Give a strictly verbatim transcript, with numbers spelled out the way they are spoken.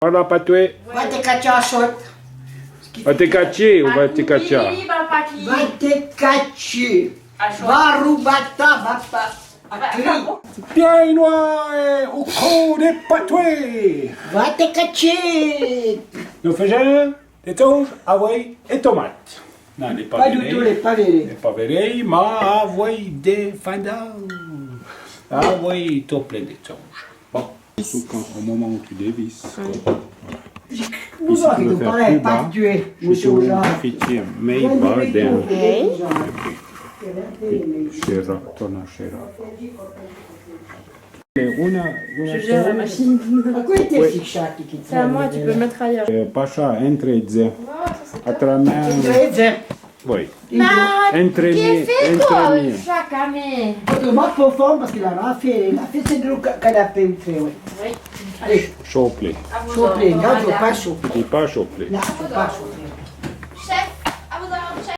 Parla patoué. Va te catchà a chouette. Va te catché ou va te catchà ? Va te catché. Va rouba ta, va pa. Bien, noua, eh, o cou de patoué. Va te catché. Nou fèjèn de tonge, avoué é tomate. Non, l'è pa véré. L'è pa véré, ma avoué de fandon. Avoué tot plin de tonge. Bon. Surtout quand, au moment où tu dévisses, quoi. Voilà. Et si tu veux faire plus bas, tu tournes, tu fais, mais il va dans. Serra, torna serra. Una, una. Je gère la machine. C'est à moi, tu peux le mettre ailleurs. Eh, pasa entre ze. Atramen. Oui. Entre mi, entre mi. Chaque année. Parce que ma profond, parce que la, la fée, la fée, c'est de l'eau qu'elle a fait, oui. Allez. Choplé. Choplé, non, faut pas choplé. Di pa choplé. Non, faut pas choplé.